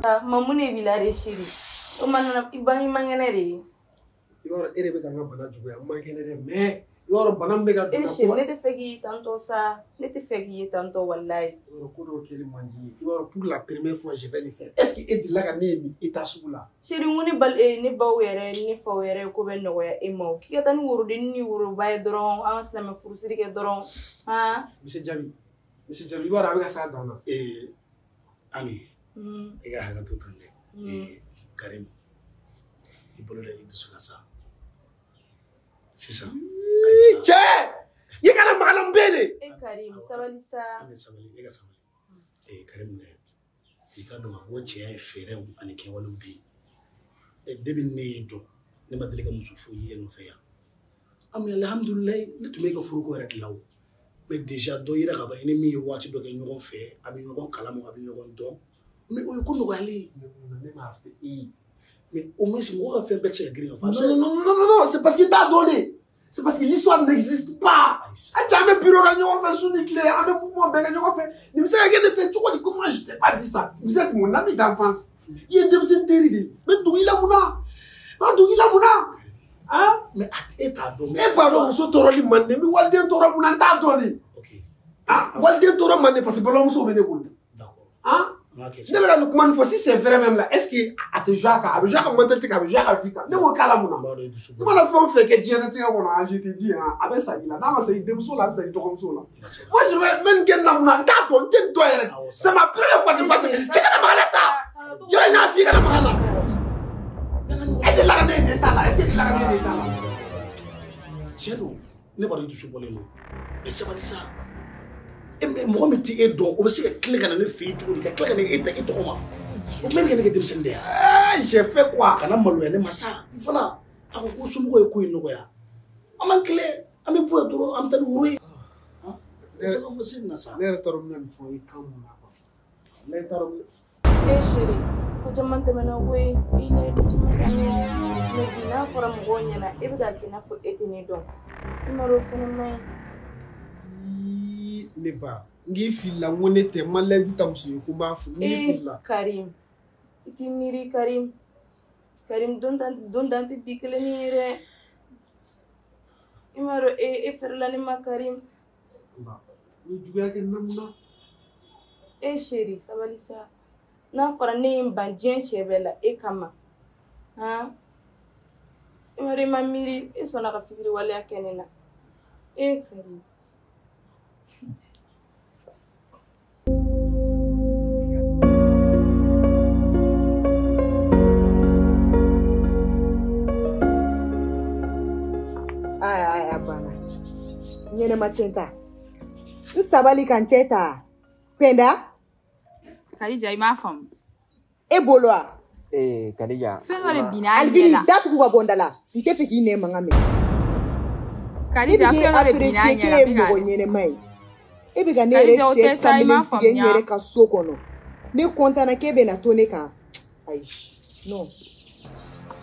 Ma mun de b'i la de chérie? O ma nana i ba i man kɛnɛ de ye. I b'a dɔn e de bɛ ka n ka bana juguya, n man kɛnɛ dɛ, mais i b'a dɔn bana min bɛ ka don E chérie, ne tɛ fɛ k'i ye tantɔ sa, ne tɛ fɛ k'i ye tantɔ walayi. I b'a dɔn ko dɔw kɛli man di ye. I b'a dɔn pour la première fois je vais le faire. Est-ce que e delila ka ne ye nin état sugu la? Chérie, n ko ne bal ne baw yɛrɛ ne faw yɛrɛ ko bɛ nɔgɔya e ma o. K'i ka taa ni worodennin ni woroba ye dɔrɔn, an ka silamɛ furusiri kɛ dɔrɔn. Han? Monsieur Jabi, Monsieur Jabi, i b'a dɔn a bɛ ka s'a dan na. Ami. I ka hakɛ to tan dɛ. Karim, i bolo da i dusu kan sa. Sisan. Cɛ! I kana maga la n bɛ de. E Karim, sabali sa. Ami sabali, e ka sabali. Karim dɛ, f'i ka dɔn k'a fɔ ko cɛya ye fɛɛrɛw ani kɛwalew de ye. Depuis ne y'i dɔn, ne ma deli ka muso foyi ye e nɔfɛ yan. Ami alhamdulilayi, ne tun bɛ e ka furuko yɛrɛ dilan o. Mais déjà dɔ yera ka ban i ni min ye waati dɔ kɛ ɲɔgɔn fɛ, a bɛ ɲɔgɔn kalama, a bɛ ɲɔgɔn dɔn. Mais o ye ko nɔgɔyalen ye. Ne m'a fɛ e ye. Mais au moins mɔgɔ ka fɛn bɛɛ tɛ se ka girin ka fɔ. Non, non, non, non, non, c'est parce que t'a dɔn de. C'est parce que l'histoire n'existe pas. An cɛ an bɛ bureau kɛ ɲɔgɔn fɛ su ni tile, an bɛ mouvement bɛɛ kɛ ɲɔgɔn fɛ. Nin bɛ se ka kɛ ne fɛ cogo di? Comment je t'ai pas dit ça? Vous êtes mon ami d'enfance. I ye denmisɛnnin teri de ye. N bɛ dogo i la mun na? N b'a dogo i la mun na? Hein? Mais e t'a dɔn. E b'a dɔn muso tɔɔrɔli man di. N bɛ waliden tɔɔrɔ mun na? N t'a dɔn de. Ok. Ah, waliden tɔɔrɔ man di parce que balimamuso bɛ ne bolo. D'accord. Hein? Ne bɛ ka nin kuma nin fɔ, si c'est vrai même là, est-ce que a tɛ jouer a kan? A bɛ jouer a ka mentalité kan, a bɛ jouer a ka vie kan. Ne b'o k'a la mun na? Ne mana fɛn o fɛn kɛ diɲɛlatigɛ kɔnɔ, je te dis, a bɛ sa i la. N'a ma sa i denmuso la, a bɛ sa i dɔgɔmuso la. Moi je vais même kɛ na mun na? N t'a dɔn, n tɛ nin dɔn yɛrɛ. C'est ma première fois de voir ça. Cɛ kana maga la sa. Yɔrɔ in y'a f'i ye kana maga la. E delila ka ne ye nin état la? Est-ce que e delila ka ne ye nin état la? Tiɲɛ don, ne b'a dɔn i dusu bɔlen don. Mais sabali sa. Mais mɔgɔ min tɛ e dɔn, o bɛ se ka tila ka na ne fɛ yen cogo di? Ka tila ka na e ta e tɔgɔ ma. O bɛɛ bɛ kɛ ne kɛ denmisɛnnin de ye. J'ai fait quoi? Kana maloya ne ma sa. Fana, a ko ko somɔgɔw ye ko in nɔgɔya. An b'an kelen, an bɛ bɔ yen dɔrɔn, an bɛ taa ni woro ye. Ne yɛrɛ t'a dɔn n bɛna nin fɔ i kan mun na quoi. Ne t'a dɔn. E chérie, ko caman tɛmɛna koyi. I la ko caman tɛmɛna. Mais bi n'a fɔra mɔgɔw ɲɛna, e bɛ k'a kɛ i n'a fɔ e tɛ ne dɔn. I m'a dɔn o fana man ɲi. Ne ba, n k'i filila, n ko ne tɛ, n ma layidu ta muso ye ko n b'a furu, n k'i filila. Karim, i t'i miiri Karim. Karim, don dan tɛ bi kelen ye dɛ. I m'a dɔn e fɛrɛla ne ma Karim. Ba, n ye juguya kɛ n na mun na? E chérie, sabali sa. N'a fɔra ne ye n ban diɲɛ cɛ bɛɛ la e kama. Han? I m'a dɔn i ma miiri, e sɔnna ka fitiriwaleya kɛ ne la. E Karim. Aya banna. Ɲɛnɛma cɛ ta. N sabali ka n cɛ ta. Penda? Kadija, i m'a faamu. E bolo wa? Kadija. Fɛn dɔ de binna a ɲɛ la. Alvini, datugu ka bɔ n da la. N tɛ fɛ k'i nɛn mankan mɛn. Kadija, fɛn dɔ de binna a ɲɛ la. Ne bɛ k'e apprécier k'e ye mɔgɔ ɲɛnɛma ye. E bɛ ka ne yɛrɛ cɛ kamalen tigɛ n yɛrɛ ka so kɔnɔ. Ne kɔntana k'e bɛ na to ne kan. Ayi, non.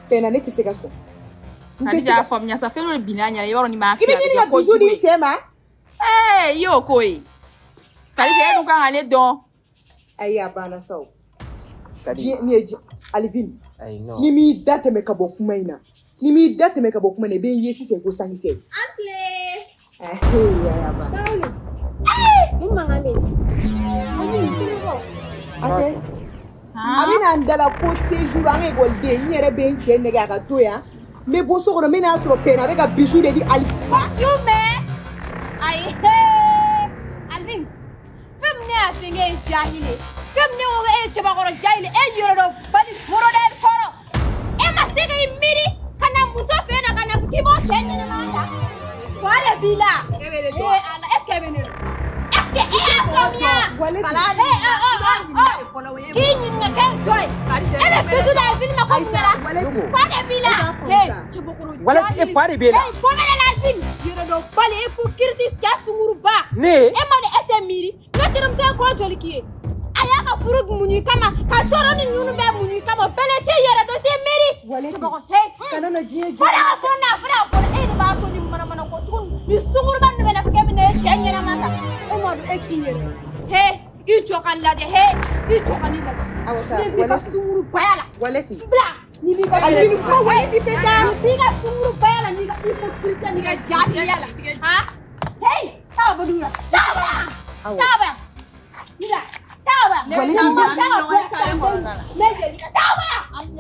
Penda, ne tɛ se ka sɔn. Kadija, faamuya sa, fɛn dɔ de binna a ɲɛ la, i b'a dɔn nin b'a I bɛ ɲini ka bijou di n cɛ ma? I y'o ko ye. Kadija, e dun kan ka ne dɔn. Ayi, a banna sa o. Diɲɛ min ye diɲɛ, Alvin, ni m'i da tɛmɛ ka bɔ kuma in na, ni m'i da tɛmɛ ka bɔ kuma in na, i bɛ n ye sisan ko sankisɛ. An tile. Ayi, a banna. Mun mankan bɛ yen? Somɔgɔw? A tɛ. A bɛna n da la ko séjour an ka ekɔliden, n yɛrɛ bɛ n cɛ nɛgɛ a ka to yan. N bɛ bɔ so kɔnɔ, n bɛ n'a sɔrɔ Pɛnda a bɛ ka bijou de di Alvin. Jumɛn? Ayi, Alvin, fɛn min ne y'a f'i ye k'e ye jahili ye, fɛn min ne ko k'e ye cɛbakɔrɔ jahili ye, e yɛrɛ dɔn bali brodɛli kɔrɔ. E ma se k'i miiri ka na muso fɛ yen nɔ ka na k'i b'o cɛ ɲɛnɛmaya ta. Fa de b'i la. E bɛ ne dɔn. Ee Ala, est ce que e bɛ ne dɔn? Est ce que e y'a faamuya? K'i ɲininka k'e ye jɔn ye? E bɛ bijou di Alvin ma ko mun kɛra? Fa de b'i la. Wala fa de b'e la. Bɔ ne la Alvin. Yɛrɛdɔnbali hypocrite cɛ sunguruba. Ne? E ma dɔn e tɛ miiri. Ne terimuso ye ko joli k'i ye? A y'a ka furu muɲu kama, ka tɔɔrɔ ni ɲunu bɛɛ muɲu kama, o bɛɛ la i tɛ yɛrɛ dɔn, i tɛ miiri. Kana na diɲɛ jɔ. Fɔlɔ ka bɔ n na, fɔlɔ ka bɔ n na. E de b'a to ni manamana ko sugu ni sunguruba ninnu bɛ na fɔ k'e bɛ na e cɛ ɲɛnama ta. E ma dɔn e k'i yɛrɛ dɔn. I jɔ ka n lajɛ he i jɔ ka ne lajɛ. Awɔ sa. Ne b'i ka sungurubaya la. Walefi. N bila. Ni b'i ka Alvin pourquoi Walefi fait ça? Ni b'i ka sungurubaya la n'i ka hypocrite n'i ka jahiliya la. Han? Hey! Taa ka bɔ dugu la. Taa ka bɔ yan. Taa ka bɔ yan. N bila. Taa ka bɔ yan. Walefi Taa ka bɔ yan. Ne jeli ka taa ka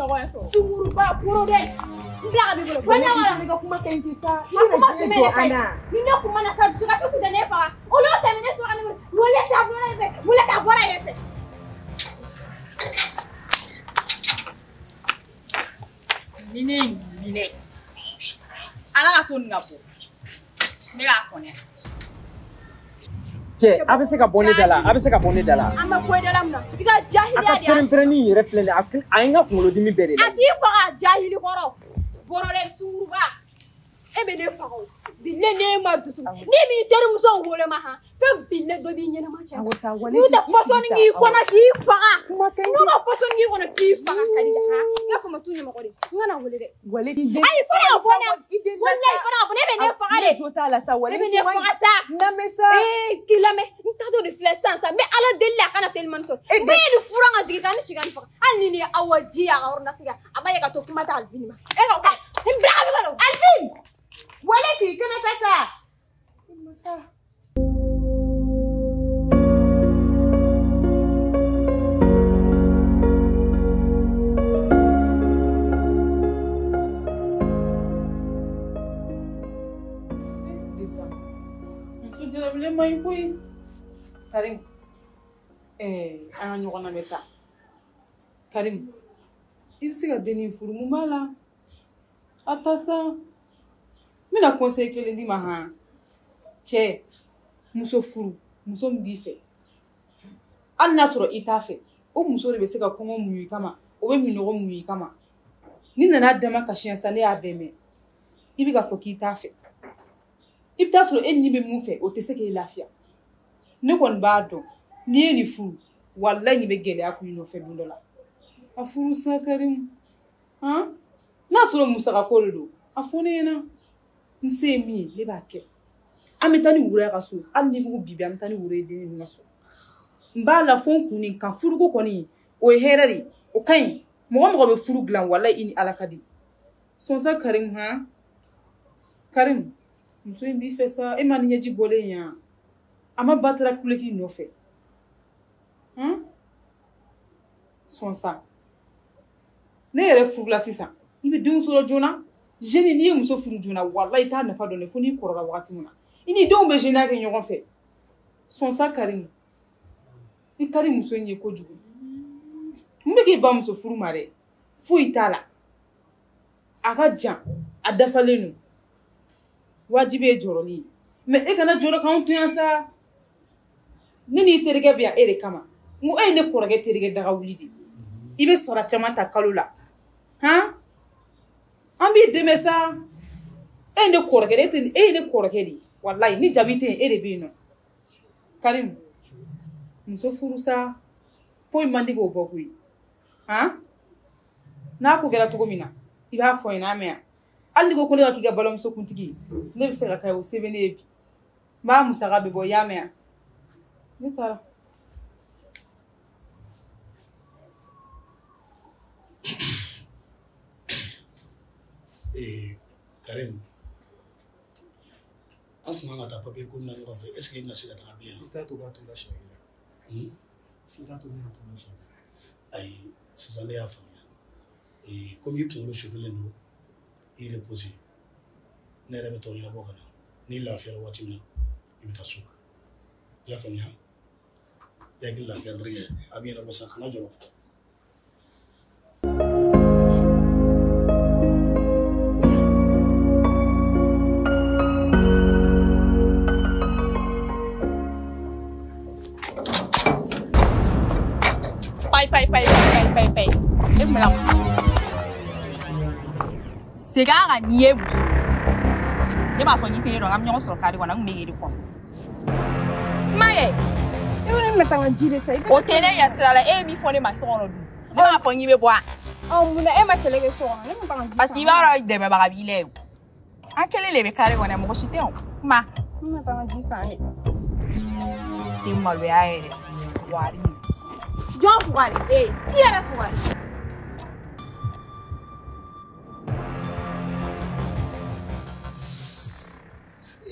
bɔ yan. Sunguruba boroden. N bila ka b'i bolo. Fɔ ɲɔgɔn Walefi ne ka kuma ka ɲi ten sa. I A bɛna kuma diɲɛ tun bɛ jɔ ne an fɛ. na. Ni ne kuma na sa dusukasi tun tɛ ne faga. Olu tɛmɛ ne sɔrɔ ne bolo. Wale ta bɔra yen fɛ. Wale ta bɔra yen fɛ. Ni ne ye nin minɛ ala ka to nin ka bɔ ne k'a kɔnɛ. Cɛ, a bɛ se ka bɔ ne da la, a bɛ se ka bɔ ne da la. An bɛ bɔ i da la mun na? I ka A jahiliya ka de y'a pɛrɛn-pɛrɛnni in yɛrɛ filɛ nin ye, a ye n ka kunkolodimi bɛɛ de A la. t'i faga jahili kɔrɔ. Bɔrɔlen sunguruba. E bɛ ne faga o. Bi ne ne ma dusu. Ni m'i terimuso wele ma han. Fɛn bi ne dɔ b'i ɲɛnama cɛ. Awɔ sa Walefi. N'u tɛ pɔsɔni k'i kɔnɔ k'i faga. Kuma ka ɲi. N'u ma pɔsɔni k'i kɔnɔ k'i faga Kadija han. N ka fama t'u ɲɛmɔgɔ de. N kana wele dɛ. Walefi den. Ayi fara ka bɔ ne. I den Walayi fara ka bɔ ne bɛ ne faga de. Ne jo t'a la sa Walefi. Ne bɛ ne faga sa. Lamɛn sa. Ee k'i lamɛn n taatɔ de filɛ sisan sisan n bɛ ala deli la a kana telimani sɔrɔ. E N bɛ nin furan ka jigin ka ne ci ka nin faga. Hali ni nin ye Awa ji ye a ka ordonnance kɛ a b'a ye ka to kuma tɛ Alvin ma. E ka o kɛ. N bila ka b'i bolo. Alvin! Walefi kana taa sa. Masa. Desa. Muso jarabilen man ɲi koyi. Karim, an ka ɲɔgɔn lamɛn sa. Karim, i bɛ se ka dennin furu mun b'a la? A ta sa. N bɛna conseil kelen d'i ma han. Cɛ, muso furu, muso min b'i fɛ. Hali n'a sɔrɔ i t'a fɛ, o muso de bɛ se ka kɔngɔ muɲu i kama, o bɛ minɔgɔ muɲu i kama. N'i nana dama kasi yan sa, ne y'a bɛɛ mɛn. I bɛ k'a fɔ k'i t'a fɛ. I bɛ taa sɔrɔ e ni bɛ mun fɛ, o tɛ se k'e lafiya. Ne kɔni b'a dɔn, n'i ye nin furu, walayi nin bɛ gɛlɛya kun i nɔfɛ don dɔ la. A furu sa Karim, han? N'a sɔrɔ musakako de don, a fɔ ne ɲɛna. N se ye min ye, ne b'a kɛ. An bɛ taa ni woro ye a ka so, hali n'i ko bi bi an bɛ taa ni woro ye den ninnu ka so. N b'a la fo n kun ni kan furuko kɔni, o ye hɛrɛ de ye, o ka ɲi. Mɔgɔ mɔgɔ bɛ furu dilan, walayi i ni Ala ka di. Sɔn sa Karim, han? Karim, muso in b'i fɛ sa, e ma ni ɲɛji bɔlen yan. A ma ba taara kule k'i nɔfɛ. Han? Sɔn sa. Ne yɛrɛ furula sisan, i bɛ denw sɔrɔ joona. Jeune n'i ye muso furu joona, walayi i t'a nafa dɔn dɛ, fo n'i kɔrɔla wagati min na. I ni denw bɛ jeune kɛ ɲɔgɔn fɛ. Sɔn sa Karim. I ka di muso in ye kojugu. Mun bɛ k'i ba muso furu ma dɛ? Foyi t'a la. A ka jan, a dafalen don. Wajibi ye jɔrɔli ye. Mais e kana jɔrɔ k'anw to yan sa. Ne n'i terikɛ bɛ yan e de kama. N ko e ye ne kɔrɔkɛ terikɛ daga wuli de. I bɛ sara caman ta kalo la. Han? An b'i dɛmɛ sa. E ye ne kɔrɔkɛ de ye, e ye ne kɔrɔkɛ de ye. Walayi ni jaabi tɛ yen, e de bɛ yen nɔ. Karim, muso furu sa. Foyi man di k'o bɔ koyi. Han? N'a ko kɛra cogo min na, i b'a fɔ n ɲɛna, a mɛn wa? Hali n'i ko ko ne ka k'i ka balimamuso kuntigi ye, ne bɛ se ka kɛ o se bɛ ne ye bi. N b'a musaka bɛɛ bɔ, i y'a mɛn wa? Ne taara. Karim, an kun kan ka taa papier ko min na ɲɔgɔn fɛ, est ce que i bɛna se ka taga bilen? I t'a to k'a to la siɲɛ kelen. Si t'a to ne ka to la siɲɛ kelen. Ayi, sisan ne y'a faamuya. Komi i kunkolo sufɛlen don, i reposer. Ne yɛrɛ bɛ tɔ ɲɛnabɔ ka na. N'i lafiyara waati min na, i bɛ taa so. I y'a faamuya? I hakili lafiya n terikɛ, a bɛ ɲɛnabɔ sa, kana jɔrɔ. Pai pai pai pai pai pai. E kun bɛ ka mun fɔ? Segin a kan n'i ye muso. Ne m'a fɔ n'i tɛ ne dɔn, an bɛ ɲɔgɔn sɔrɔ kare kɔnɔ, an kun bɛ k'e de kɔnɔ. Ma ye. E ko ne bɛna taa n ka ji de san. O tɛ ne ɲɛ sira la, e ye min fɔ ne ma so kɔnɔ dun. Ne m'a fɔ k'i bɛ bɔ a. Ɔ mun na e ma kɛlɛ kɛ so kɔnɔ? Ne ma taa n ka ji san. Parce que i b'a dɔn dɛmɛbaga b'i la yen. An kelen de bɛ kare kɔnɔ yan, mɔgɔ si tɛ yan. Kuma. Ne ma taa n ka ji san de. Tɛ maloya yɛrɛ. fugari ye. Jɔn fugari? E i yɛrɛ fugari.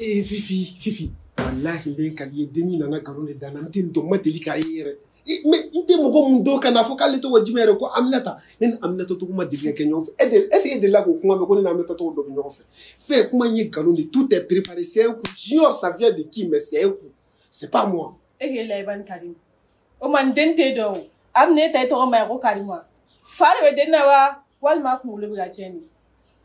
Ee Fifi, Fifi, walahi n bɛ n kali ye dennin nana nkalon de da n na, n tɛ nin dɔn, n ma deli k'a ye yɛrɛ. Mais n tɛ mɔgɔ mun dɔn ka n'a fɔ k'ale tɔgɔ jumɛn yɛrɛ ko Aminata, ne ni Aminata tɔgɔ ma deli ka kɛ ɲɔgɔn fɛ. E est ce que e delila k'o kuma mɛn ko ne ni Aminata tɔgɔ dɔ bɛ ɲɔgɔn fɛ? Fɛn kuma in ye nkalon de, tout est préparé, c'est un coup. J'ignore ça vient de qui, mais c'est un coup. C'est pas moi. E k'e layiba ni Karimu. O ma n den tɛ dɔn o. A bɛ ne ta e tɔgɔ ma ye ko Karimu wa? Fa de bɛ den na wa walima a kunkolo bɛ ka tiɲɛ de?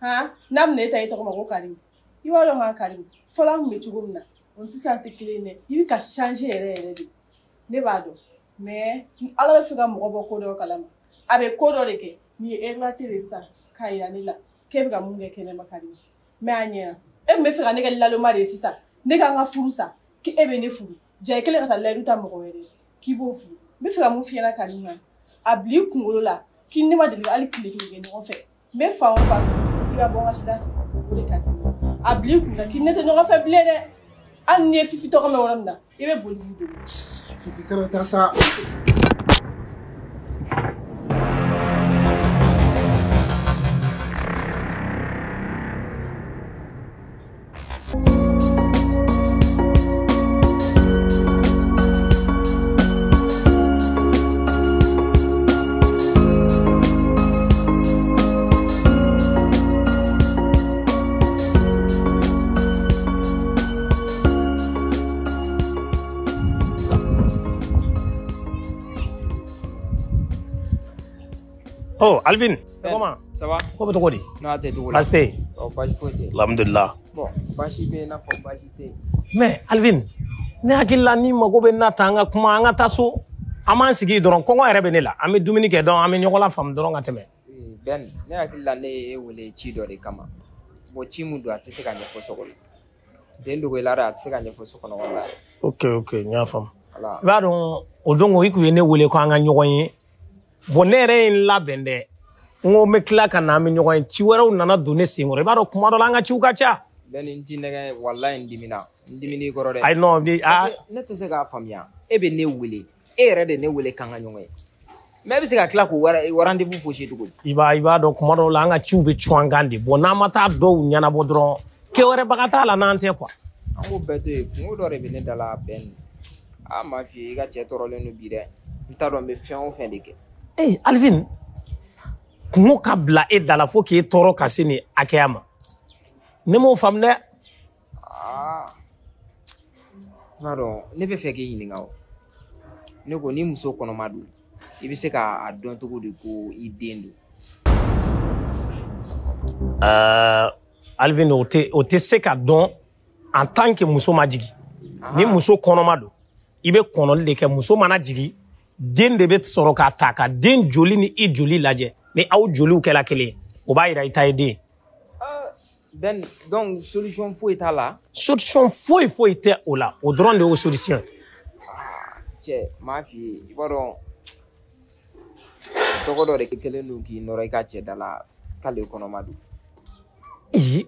Han n'a bɛ ne ta e tɔgɔ ma ko Karimu. I b'a dɔn han Karimu, fɔlɔ an tun bɛ cogo min na o ni sisan tɛ kelen ye dɛ. I bɛ ka changer yɛrɛ yɛrɛ de. Ne b'a dɔn. Mais ala bɛ fɛ ka mɔgɔ bɔ ko dɔ kalama. A bɛ ko dɔ de kɛ. Nin ye éclaté de sisan k'a yira ne la k'e bɛ ka mun kɛ kɛnɛma Karimu. Mais a ɲɛna. E tun bɛ fɛ ka ne kɛ laloma de ye sisan. Ne ka n ka furu sa k'e bɛ ne furu. Ja i kɛlen ka taa layidu ta mɔgɔ wɛrɛ ye k'i b'o furu. N bɛ fɛ ka mun f'i ɲɛna Karimu na. A bila i kunkolo la k'i ne ma deli hali tile kelen kɛ ɲɔgɔn fɛ. N bɛ fan o fan fɛ i ka bɔ n ka sira fɛ. O de ka di n ye. A bila i kun na k'i ne tɛ ɲɔgɔn fɛ bilen dɛ. Hali n'i ye Fifi tɔgɔ mɛn yɔrɔ min na i bɛ boli k'i don. Fifi kana taa sa. Oh, Alvin, c'est comment? Ça va? Comment tu vas? Non, t'es tout là. Baasi tɛ yen? Oh, baasi foyi tɛ yen. Alhamdulillah. Bon, baasi bɛ yen i n'a fɔ baasi tɛ yen. Mais Alvin, ne hakili la ni mago bɛ na ta an ka kuma an ka taa so. An b'an sigi dɔrɔn kɔngɔ yɛrɛ bɛ ne la. An bɛ dumuni kɛ dɔrɔn an bɛ ɲɔgɔn lafaamu dɔrɔn ka tɛmɛ. Ben, ne hakili la ne ye e wele ci dɔ de kama. Bon, ci mun don a tɛ se ka ɲɛfɔ so kɔnɔ. Den dogo i la dɛ, a tɛ se ka ɲɛfɔ so kɔnɔ walahi. Ok, ok, n y'a faamu. I b'a dɔn o don i kun ye ne wele ko an ka ɲɔgɔn ye. Bon, ne yɛrɛ ye n labɛn dɛ. N ko n bɛ tila ka na an bɛ ɲɔgɔn ye. Ci wɛrɛw nana don ne sen kɔrɔ. I b'a dɔn kuma dɔ la an ka ciw ka ca. Ben n t'i nɛgɛ walahi n dimina. N dimin'i kɔrɔ dɛ. Ayi non bi a. Ne tɛ se k'a faamuya. E bɛ ne wele. E yɛrɛ de ne wele k'an ka ɲɔgɔn ye. Mais e bɛ se ka tila k'o rendez-vous faussé cogo di? I b'a dɔn kuma dɔw la an ka ciw bɛ cun an kan de. Bon n'an ma taa dɔw ɲɛnabɔ dɔrɔn kɛ wɛrɛ baga t'a la n'an tɛ quoi. An b'o bɛɛ to yen. Kungo dɔ de bɛ ne da la Ben. A m'a f'i ye i ka cɛ tɔɔrɔlen don bi dɛ. N t'a dɔn n bɛ fɛn o fɛn de kɛ. Ee Alvin, kungo ka bila e da la fo k'e tɔɔrɔ ka se nin hakɛya ma. Ne m'o faamu dɛ. Aa, i b'a dɔn ne bɛ fɛ k'i ɲininka o. Ne ko ni muso kɔnɔma don, i bɛ se k'a dɔn cogo di ko i den don? Alvin, o tɛ se ka dɔn en tant que muso ma jigin. Ni muso kɔnɔma don, i bɛ kɔnɔli de kɛ. Muso mana jigin, den de bɛ sɔrɔ k'a ta ka den joli ni i joli lajɛ. Ni aw joliw kɛla kelen ye, o b'a yira i ta ye den. Ben, donc solution foyi t'a la? Solution foyi foyi tɛ o la. O dɔrɔn de y'o solution. Cɛ, m'a f'i ye, i b'a dɔn tɔgɔ dɔ de kɛlen don k'i nɔrɔ i ka cɛ da la k'ale kɔnɔma don. Ee,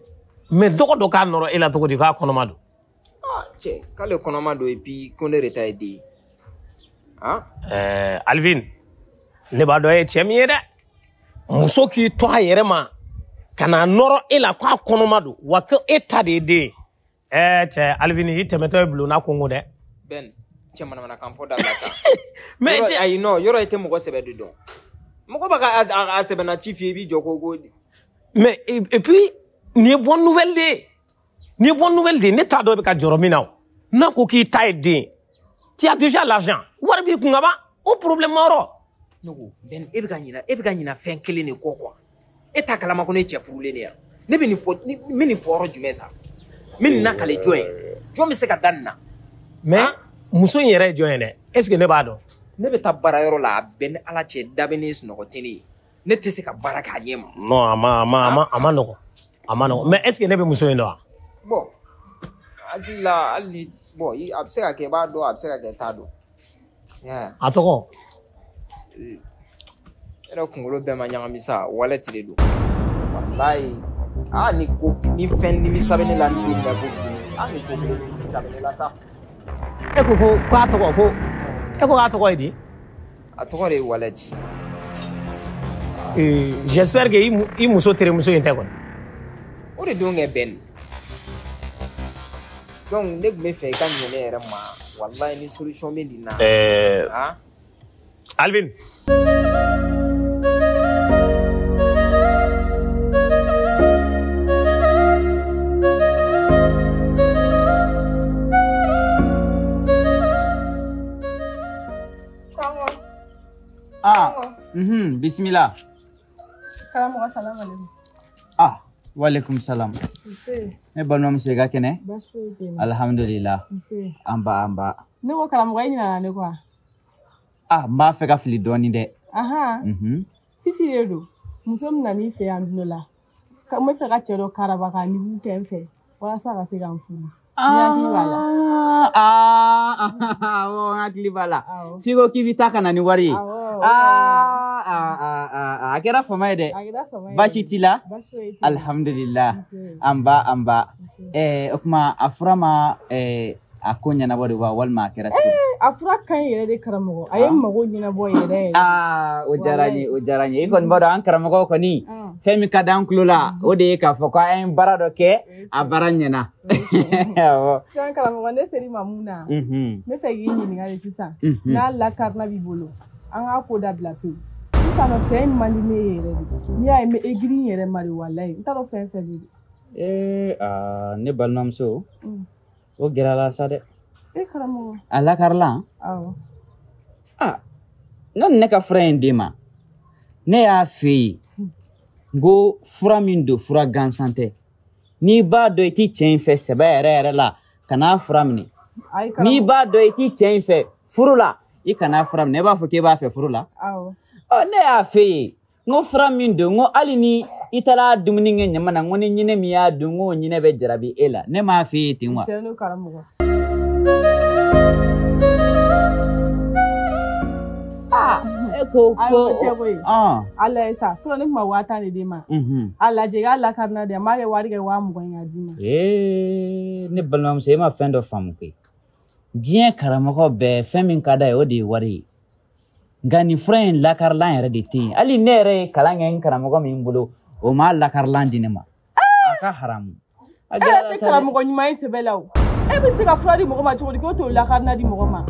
mais dɔgɔ dɔ k'a nɔrɔ e la cogo di k'a kɔnɔma don? Ah, cɛ, k'ale kɔnɔma don et puis ko ne de ta ye den ye. Ah? Alvin, ne b'a dɔn e ye cɛ min ye dɛ. Muso k'i to a yɛrɛ ma ka na nɔrɔ e la k'a kɔnɔma don wa ko e ta de ye den ye. Cɛ Alvin, i tɛmɛtɔ ye bulonna kongo dɛ. Ben, cɛ manamanakan fɔ dabila sa. Mais ayi non, yɔrɔ i tɛ mɔgɔ sɛbɛ de dɔn. Mɔgɔ b'a ka a sɛbɛnna ci f'i ye i b'i jɔ ko. Mais et puis nin ye bonne nouvelle de ye. Nin ye bonne nouvelle de ye. Ne t'a dɔn i bɛ ka jɔrɔ min na o. N'a ko k'i ta ye den ye, tu as déjà l'argent. Wari b'i kun ka ban, o problème ma yɔrɔ. Ne ko Ben, e bɛ ka ɲina fɛn kelen de kɔ quoi. E t'a kalama ko ne ye cɛ furulen de ye. Ne bɛ nin fɔ, n bɛ nin fɔ yɔrɔ jumɛn sa? N bɛ nin nakale jɔn ye? Jɔn bɛ se ka da nin na? Mais muso in yɛrɛ ye jɔn ye dɛ? Est ce que ne b'a dɔn? Ne bɛ taa baarayɔrɔ la, a bɛɛ ni Ala cɛ da bɛ ne sunɔgɔ tɛ ne ye. Ne tɛ se ka baara k'a ɲɛ ma. Non, a ma nɔgɔn. A ma nɔgɔn. Mais est ce que ne bɛ muso in dɔn wa? Bon, hakili la hali ni bon a bɛ se ka kɛ i b'a dɔn, a bɛ se ka kɛ i t'a dɔn. A tɔgɔ? E yɛrɛ kunkolo bɛɛ ma ɲagami sa, wallet de don. Walayi, aa ni ko ni fɛn nimisa bɛ ne la ni don min na ko bi, aa ni ko kelen nimisa bɛ ne la sa. E ko k'a tɔgɔ ko E ko k'a tɔgɔ ye di? A tɔgɔ de ye Walɛti. J'espère que i muso terimuso in tɛ kɔni. O de don kɛ bɛn. Donc ne tun bɛ fɛ i ka ɲɛ ne yɛrɛ ma walayi ni solution bɛ nin na. Alvin. Ah, bismillah. Karamɔgɔ, salam alaikum. Ah, walaikum salam. Nse. Ne balimamuso, i ka kɛnɛ? Baasi foyi tɛ yen. Alhamdulillah. Nse. An ba, an ba. Ne ko karamɔgɔ, e ɲinɛna ne kɔ wa? Ah, n b'a fɛ ka fili dɔɔni dɛ. Ahan. Fifi de don. Muso min nan'i fɛ yan don dɔ la. N bɛ fɛ ka cɛ dɔ karaba k'a nibu kɛ n fɛ walasa ka se ka n furu. Ah, awɔ, n hakili b'a la. F'i ko k'i bɛ taa ka na ni wari ye. A kɛra fama ye dɛ. Baasi t'i la? Alhamdulillah. An ba, an ba. O tuma a fura ma a ko ɲɛnabɔ de wa walima a kɛra cogo di? A fura ka ɲi yɛrɛ de karamɔgɔ. A ye n mago ɲɛnabɔ yɛrɛ yɛrɛ. Aa, o diyara n ye, o diyara n ye. I kɔni b'a dɔn an karamɔgɔw kɔni fɛn min ka d'an tulo la, o de ye k'a fɔ ko an ye baara dɔ kɛ, a baara ɲɛna. Awɔ. Sisan karamɔgɔ, ne ser'i ma mun na? N bɛ fɛ k'i ɲininka de sisan. N'a lakarina b'i bolo, an k'a ko dabila pewu. Sisan nɔ cɛ in man di ne ye yɛrɛ de. N'i y'a ye n bɛ egiri in yɛrɛ ma de walayi. N t'a dɔn fɛn fɛn de don. Ee, aa, ne balimamuso, o gɛlɛyara sa dɛ. E karamɔgɔ. A lakarila? Awɔ. Ah, n'o ne ka fura in d'e ma, ne y'a f'e ye n ko fura min don, fura gansan tɛ. N'i b'a dɔn i t'i cɛ in fɛ sɛbɛ yɛrɛ yɛrɛ la, kan'a fura minɛ. N'i b'a dɔn i t'i cɛ in fɛ furu la, i kan'a fura minɛ. E b'a fɔ k'e b'a fɛ furu la? Awɔ. Ɔ, ne y'a f'e ye n ko fura min don, n ko hali ni i taara dumuni kɛ ɲama na, n ko ni ɲinɛ min y'a dun, n k'o ɲinɛ bɛ jarabi e la. Ne m'a f'e ye ten wa? Tiɲɛ don karamɔgɔ. Ah, e ko ko a lajɛ sa, fɔlɔ ne tun ma 10,000 de d'e ma. A lajɛ i k'a lakarina de, n b'a kɛ wari kɛ 20,000 ye k'a d'i ma. Ee, ne balimamuso, e ma fɛn dɔ faamu koyi. Diɲɛ karamɔgɔ bɛɛ fɛn min ka d'a ye, o de ye wari ye. Nka nin fura in lakarilan yɛrɛ de tɛ yen. Hali ne yɛrɛ ye kalan kɛ n karamɔgɔ min bolo, o m'a lakarilan di ne ma. A ka haramu. E yɛrɛ tɛ karamɔgɔ ɲuman ye sɛbɛ la o. E bɛ se ka fura di mɔgɔ ma cogo di k'o t'o lakarina di mɔgɔ ma?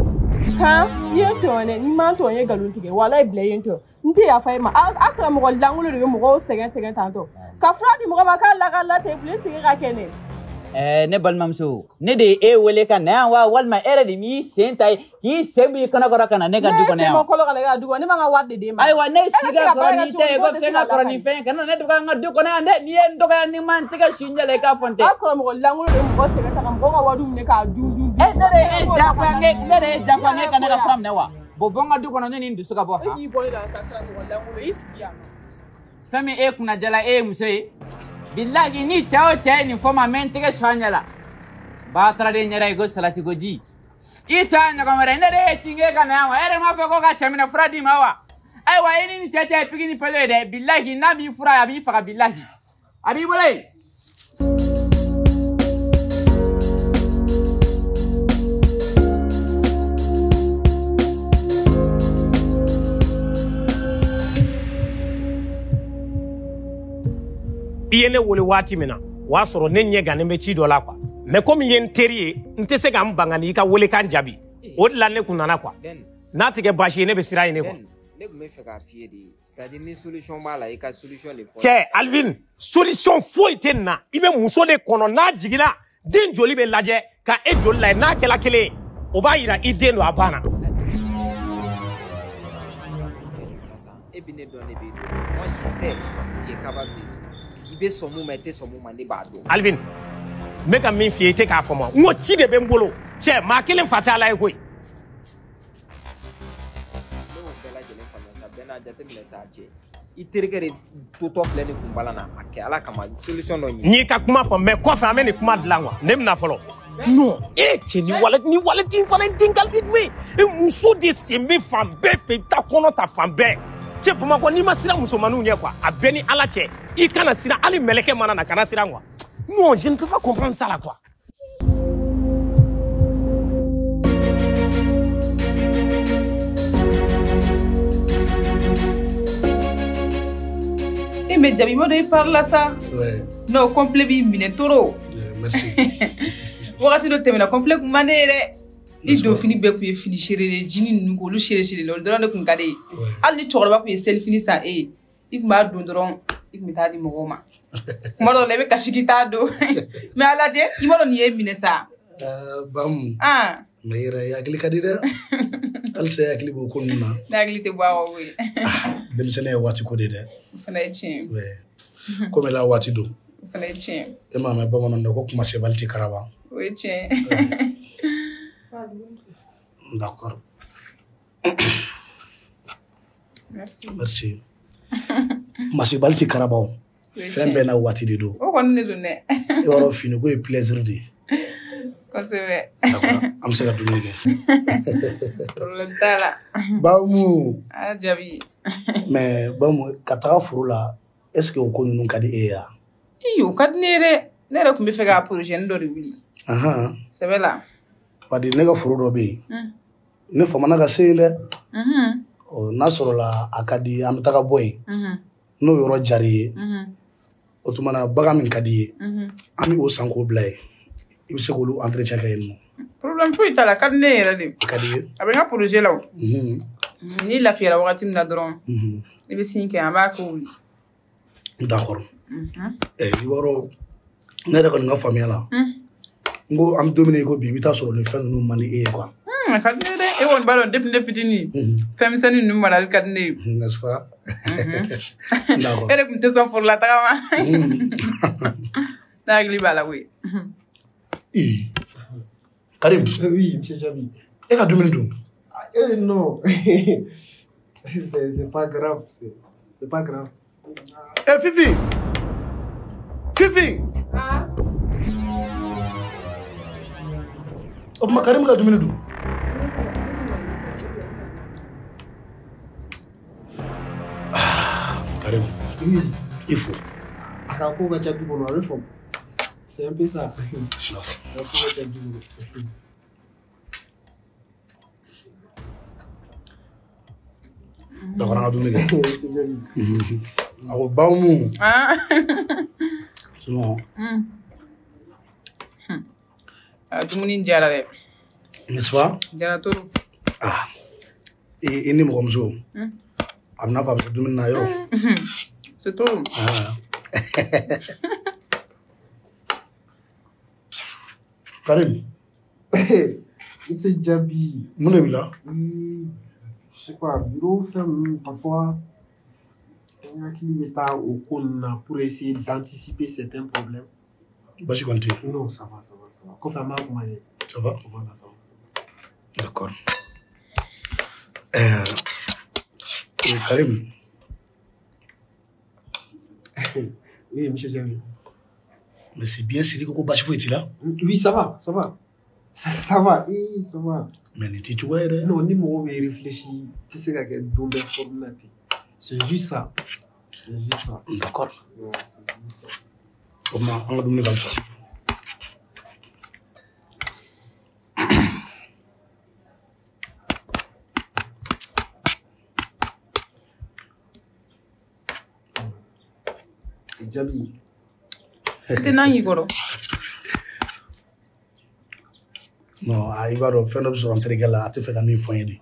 Han, i ye n tɔɲɔ dɛ, n'i ma n tɔɲɔ, i ye nkalon tigɛ. Walayi bila i ye n tɔɲɔ. N tɛ yafa e ma. A karamɔgɔ lankolon de bɛ mɔgɔw sɛgɛn sɛgɛn tantɔ. Ka fura di mɔgɔ ma k'a lakarila tɛ bilen, sigi ka kɛ ne. Ne balimamuso, ne de ye e wele ka na yan wa, walima e yɛrɛ de m'i sen ta ye k'i sen b'i kɔnɔkɔrɔ ka na ne ka du kɔnɔ yan? Ne sen bɔ kɔlɔ ka na e ka du kɔnɔ, ne ma n ka wari de d'e ma. Ayiwa, ne si ka kɔrɔ n'i tɛ ye, ko fɛn ka kɔrɔ ni fɛn ye, kana ne dɔgɔya n ka du kɔnɔ yan dɛ. N'i ye n dɔgɔya, ni ma n tɛgɛ su n ɲɛ la, i k'a fɔ n tɛ. A karamɔgɔ lankolon de bɛ mɔgɔ sɛgɛn ta ka mɔgɔw ka wariw minɛ k'a dun dun dun. E ne de ye e diyagoya ne de ye diyagoya e ka ne ka fura minɛ wa? Bon, bɔ n ka du kɔnɔ, ne ni n dusu ka bɔ. E k'i bɔ ne la sa, karamɔgɔ lankolon, i sigi yan. Fɛn min e kunna jala, e ye muso ye. Bilahi, ni cɛ o cɛ ye nin fɔ ma, n bɛ n tɛgɛ su a ɲɛ la. Batara de ɲɛda ye ko salati ko ji. I tɔ a ɲɔgɔn wɛrɛ, ne de ye ci k'e ka na yan wa? E yɛrɛ m'a fɔ ko ka cɛ minɛ fura d'i ma wa? Ayiwa, i ni nin cɛ tɛ piki ni pɛlɛ ye dɛ. Bilahi, n'a b'i fura, a b'i faga bilahi. A b'i bolo yen. I ye ne wele waati min na, o y'a sɔrɔ ne ɲɛ gannen bɛ ci dɔ la quoi. Mais komi i ye n teri ye, n tɛ se ka n ban ka n'i ka welekan jaabi. O de la ne kun nana quoi. N'a tɛ kɛ baasi ye, ne bɛ sira ɲini quoi. Ne tun bɛ fɛ k'a f'i ye de, c'est à dire ni solution b'a la, i ka solution de fɔ. Cɛ Alvin, solution foyi tɛ nin na. I bɛ muso de kɔnɔ, n'a jiginna, den joli bɛ lajɛ ka e joli lajɛ, n'a kɛla kelen ye, o b'a yira i den don, a banna. E bɛ ne dɔn, ne b'e dɔn. Moi je sais, tu es capable de tout. I bɛ sɔn mun ma, i tɛ sɔn mun ma, ne b'a dɔn. Alvin, n bɛ ka min f'i ye, i tɛ k'a faamu. N ko ci de bɛ n bolo. Cɛ, maa kelen fa tɛ Ala ye koyi. Ne y'o bɛɛ lajɛlen faamuya sa, bɛɛ n'a jateminɛ sa cɛ. I terikɛ de totɔ filɛ ne kun balan na, a kɛ Ala kama solution dɔ ɲini. N y'i ka kuma faamu, mais kɔfɛ an bɛ nin kuma dilan quoi. Ne bɛna fɔlɔ. Non, e cɛ, ni wale ni waleden fana ye den qualité jumɛn ye? E muso de sen bɛ fan bɛɛ fɛ, i bɛ taa kɔnɔ ta fan bɛɛ. Cɛ, Bamakɔ, n'i ma siran musomaninw ɲɛ quoi, a bɛɛ ni Ala cɛ, i kana siran hali mɛlɛkɛ mana na, kana siran quoi. Non, je ne peux pas comprendre ça là quoi. Mais Djabi, moi, je parle là ça. Ouais. Non, complet bi minɛ trop. Merci. Wagati dɔ tɛmɛna complet kun man ne ye dɛ. Ni donfini bɛɛ kun ye fini seere de jini ninnu k'olu seere seere la olu dɔrɔn de kun ka di ye. Hali ni cɛkɔrɔba kun ye selifini san e ye, i kun b'a don dɔrɔn i kun bɛ taa di mɔgɔw ma. Kuma dɔw la i bɛ kasi k'i t'a don. Mais a lajɛ i b'a dɔn nin ye minɛ sa. Bamu. Ah. Mais i yɛrɛ i hakili ka di dɛ. Halisa i hakili b'o ko ninnu na. Ne hakili tɛ bɔ a kɔ koyi. Denmisɛnninya ye waati ko de dɛ. O fana ye tiɲɛ ye. Komi la waati don. O fana ye tiɲɛ ye. E m'a mɛn bamananw na ko kuma sebali tɛ karaba. O ye tiɲɛ ye. D'accord. Merci. Merci. Masibali tɛ karaba o. Fɛn bɛɛ n'a waati de don. O kɔni de don dɛ. I b'a dɔn finiko ye plaisir de ye. Kosɛbɛ. An bɛ se ka dumuni kɛ. Problème t'a la. Bamu. A Djabi. Mais Bamu, ka taga foro la, est ce que o ko ninnu ka di e ye wa? Ii, o ka di ne ye dɛ. Ne yɛrɛ tun bɛ fɛ ka projet dɔ de wuli. Sɛbɛ la. Bari ne ka foro dɔ bɛ yen. Ne famana ka se yen dɛ. Ɔ n'a sɔrɔla a ka di an bɛ taga bɔ yen. N'o yɔrɔ diyara i ye. O tuma na bagan min ka di i ye. An bɛ o san k'o bila yen. I bɛ se k'olu entretien kɛ yen nɔ. Problème foyi t'a la, a ka di ne yɛrɛ de. A ka di i ye. A bɛ n ka projet la o. N'i lafiyara wagati min na dɔrɔn. I bɛ signe kɛ an b'a ko wuli. D'accord. I b'a dɔn ne yɛrɛ kɔni ka faamuya la. N ko an bɛ don min na i ko bi i bɛ taa sɔrɔ nin fɛn ninnu man di e ye quoi. A ka di ne ye dɛ. E kɔni b'a dɔn depuis ne fitinin. Fɛn misɛnnin ninnu marali ka di ne ye. N'est-ce pas? D'accord. E de tun tɛ sɔn forola taga ma. Ne hakili b'a la koyi. Karim. Oui, monsieur Djabi. E ka dumuni dun? Eh non. C'est pas grave. C'est pas grave. Eh Fifi! Fifi! Ah? O tuma Karim ka dumuni dun? Ah, Karim. Oui. Il faut. A ka ko ka ca du kɔnɔ, a bɛ faamu. C'est un peu ça. A ka ko ka ca du kɔnɔ. D'accord, an ka dumuni kɛ. A ko Bamu. Ah. C'est bon. A dumuni diyara dɛ. N'est-ce pas? Diyara trop. Ah. I ni mɔgɔmuso. A bɛ n'a fɔ a bɛ se dumuni na yɔrɔ. C'est trop. Ah. Karim. Monsieur Djabi. Mun de b'i la? Je sais pas, bureau fɛn ninnu parfois n hakili bɛ taa o ko ninnu na pour essayer d'anticiper certains problèmes. Basi kɔni tɛ yen? Non, ça va, ça va, ça va. Kɔfɛ an b'a kuma ye. Ça va? Voilà, ça va, ça va. D'accord. Karim. Oui, monsieur Djabi. Mais c'est bien Siri ko basi foyi t'i la? Oui, ça va, ça va. Ça va, eh, ça va. Mais nin t'i cogoya ye dɛ. Non, ni mɔgɔ bɛ réfléchi, i tɛ se ka kɛ don bɛɛ forme na ten. C'est juste ça. C'est juste ça. D'accord. Ouais, c'est juste ça. O tuma an ka dumuni ka fisa. Djabi. I tɛ nan y'i kɔrɔ. Non, i b'a dɔn fɛn dɔ bɛ sɔrɔ n terikɛ la a tɛ fɛ ka min fɔ n ye de.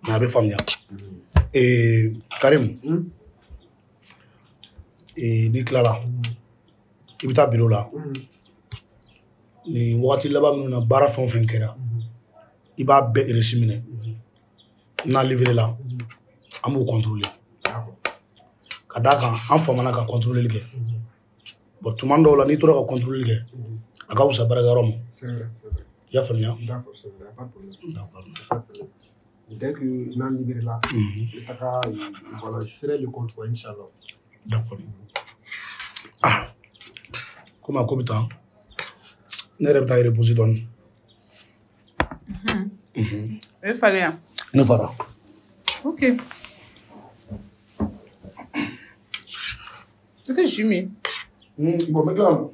Mais a bɛ faamuya. Karim. N'i tilala, i bɛ taa bureau la. Nin wagati laban minnu na baara fɛn o fɛn kɛra, i b'a bɛɛ reçu minɛ. N'a livré la, an b'o contrôler. Ka d'a kan an famana ka contrôler kɛ. Bon, tuma dɔw la n'i tora ka contrôler kɛ, a ka fisa baarakɛyɔrɔ ma. C'est vrai, c'est vrai. I y'a faamuya? D'accord, c'est vrai, pas de problème. D'accord. Pas de problème. Dès que n'an libéré là, le taga, voilà, je ferai le contrôle, Inch'Allah. D'accord. Ah, komi a ko bɛ tan, ne yɛrɛ bɛ taa reposer dɔɔni. O ye falen yan. Ne fara. Ok. I tɛ jus min? Bon, n bɛ tila ka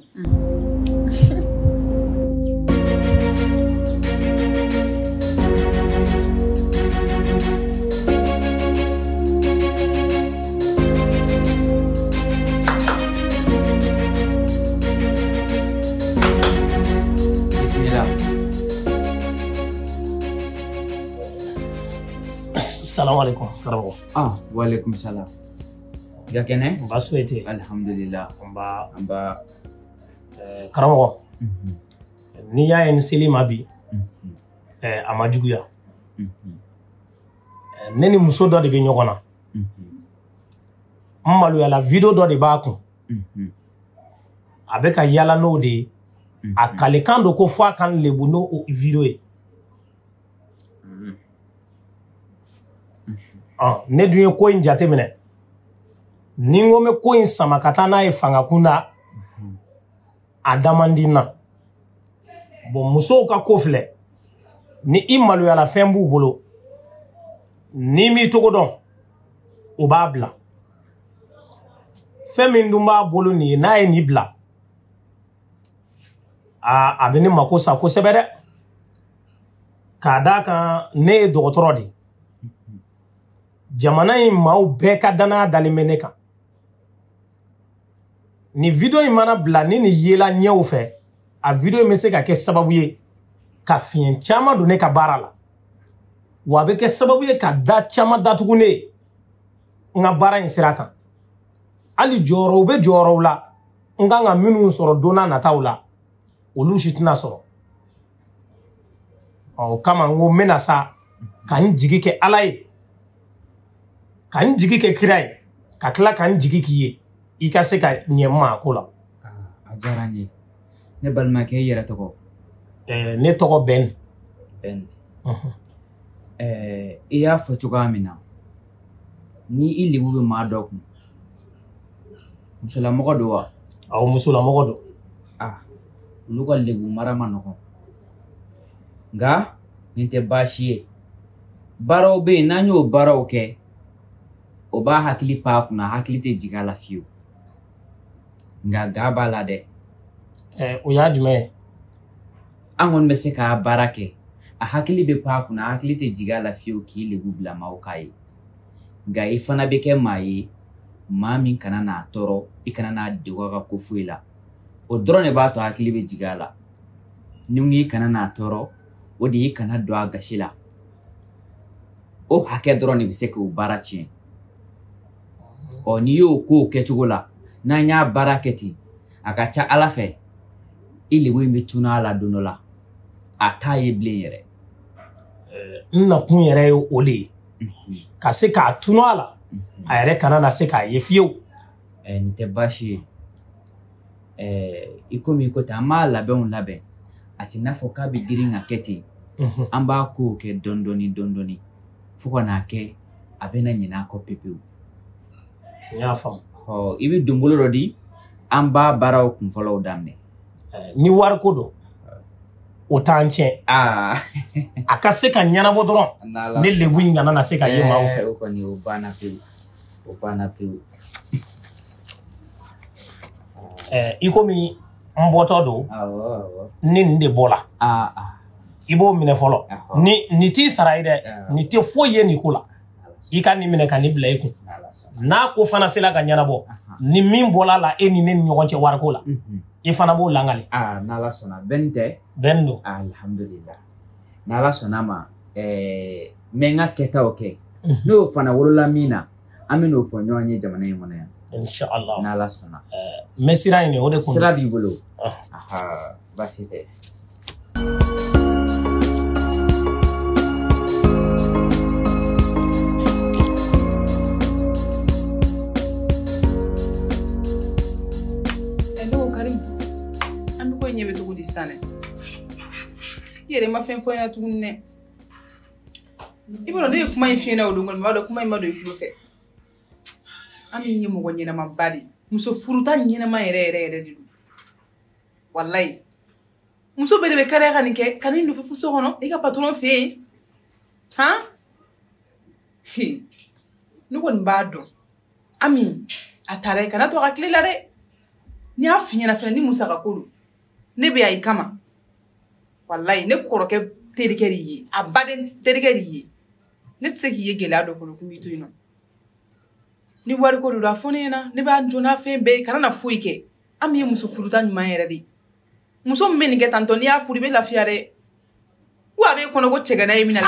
Salamu alaikum karamɔgɔ. Ah, wa alaikum salam. I ka kɛnɛ? Baasi foyi tɛ yen. Alhamdulillah. Nba. Nba. Karamɔgɔ. N'i y'a ye n sel'i ma bi, a ma juguya. Ne ni muso dɔ de bɛ ɲɔgɔn na. N maloyala video dɔ de b'a kun. A bɛ ka yala n'o de ye. A kalekan don ko fo a ka n lebu n'o video ye. Ne dun ye ko in jateminɛ. Ni n ko n bɛ ko in sama ka taa n'a ye fanga kunda, a da man di n na. Bon, musow ka ko filɛ, ni i maloyala fɛn b'u bolo, n'i m'i togo dɔn, u b'a bila. Fɛn min dun b'a bolo nin ye, n'a ye nin bila, a bɛ ne mako sa kosɛbɛ dɛ. K'a d'a kan ne ye dɔgɔtɔrɔ de ye. Jamana in maaw bɛɛ ka danaya dalen bɛ ne kan. Nin video in mana bila ni nin yela ɲɛw fɛ, a video in bɛ se ka kɛ sababu ye ka fiɲɛ caman don ne ka baara la. Wa a bɛ kɛ sababu ye ka da caman datugu ne ye n ka baara in sira kan. Hali jɔyɔrɔw bɛ jɔyɔrɔw la, n kan ka minnu sɔrɔ don n'a nataw la, olu si tɛna sɔrɔ. O kama n ko n bɛna sa ka n jigi kɛ Ala ye, ka n jigi kɛ kira ye, ka tila ka n jigi k'i ye, i ka se ka ɲɛ n ma a ko la. A diyara n ye. Ne balimakɛ, i yɛrɛ tɔgɔ? Ne tɔgɔ Bɛn. Bɛn. I y'a fɔ cogoya min na, ni i lebu bɛ maa dɔ kun, musolamɔgɔ don wa? Awɔ, musolamɔgɔ don. Ah, olu ka lebu mara ma nɔgɔn. Nka nin tɛ baasi ye. Baaraw bɛ yen, n'an y'o baaraw kɛ, o b'a hakili pan a kunna, hakili tɛ jigin a la fiyewu. Nka ga b'a la dɛ. O y'a jumɛn ye? An kɔni bɛ se k'a baara kɛ, a hakili bɛ pan a kunna, a hakili tɛ jigin a la fiyewu k'i lebu bila maaw k'a ye. Nka i fana bɛ kɛ maa ye, maa min kana n'a tɔɔrɔ, i kana n'a degun a ka ko foyi la. O dɔrɔn de b'a to hakili bɛ jigin a la. Ni n k'i kana n'a tɔɔrɔ, o de y'i kana don a gasi la. O hakɛ dɔrɔn de bɛ se k'o baara tiɲɛ. Ɔ, n'i y'o kow kɛcogo la, n'an y'a baara kɛ ten, a ka ca Ala fɛ, i lebu in bɛ tunun a la don dɔ la. A t'a ye bilen yɛrɛ. N nakun yɛrɛ ye o de ye. Ka se k'a tunun a la, a yɛrɛ kana na se k'a ye fiyewu. Nin tɛ baasi ye. I komi i ko ten, an b'a labɛnw labɛn. A t'i n'a fɔ k'a bɛ girin ka kɛ ten. An b'a kow kɛ dɔɔni dɔɔni dɔɔni dɔɔni fo ka n'a kɛ a bɛna ɲinɛ a kɔ pepewu. N y'a faamu. Ɔ, i bɛ donbolo dɔ di, an b'a baaraw kunfɔlɔw daminɛ. Ni wariko don, o t'an tiɲɛ. A ka se ka ɲɛnabɔ dɔrɔn, ne lebu in kana na se ka ye maaw fɛ. O kɔni, o banna pewu. O banna pewu. I komi n bɔtɔ don, ni nin de bɔla, i b'o minɛ fɔlɔ. Ni t'i sara ye dɛ, nin tɛ foyi ye nin ko la. I ka nin minɛ ka nin bila i kun. N'a ko fana sera ka ɲɛnabɔ, ni min bɔla la e ni ne ni ɲɔgɔn cɛ wariko la, i fana b'o langali. N'Ala sɔnna. Bɛn tɛ? Bɛn don. Alhamdulillah. N'Ala sɔnna ma, n bɛ n ka kɛtaw kɛ. N'o fana wolola min na, an bɛ n'o fɔ ɲɔgɔn ye jamana in kɔnɔ yan. Inshallah. N'Ala sɔnna. N bɛ sira ɲini o de kun. Sira b'i bolo. Baasi tɛ. Ɲɛ bɛ cogo di sisan dɛ? I yɛrɛ ma fɛn fɔ n ɲɛna tuguni dɛ. I b'a dɔn ne ye kuma in f'i ɲɛna o don kɔni, n b'a dɔn kuma in ma don i tulo fɛ. Ami ye mɔgɔ ɲɛnamaba de ye. Muso furuta ɲɛnama yɛrɛ yɛrɛ yɛrɛ de don. Walayi. Muso bɛɛ de bɛ kariya ka nin kɛ, ka nin nɔfɛ fo so kɔnɔ, i ka patɔrɔn fɛ yen. Han? Ne kɔni b'a dɔn. Ami, a taara ye, kana to a ka tile la dɛ. N'i y'a f'i ɲɛna fɛnɛ ni musaka ko don, ne bɛ yan i kama. Walayi, ne kɔrɔkɛ terikɛ de ye, a baden terikɛ de ye. Ne tɛ se k'i ye gɛlɛya dɔ kɔnɔ ko n b'i to yen nɔ. Ni wariko de don, a fɔ ne ɲɛna, ne b'a jɔ n'a fɛn bɛɛ ye, kana na foyi kɛ. Ami ye muso furuta ɲuman yɛrɛ de ye. Muso min bɛ nin kɛ tantɔ, n'i y'a furu i bɛ lafiya dɛ. Ou a b'e kɔnɔ ko cɛgana ye min na.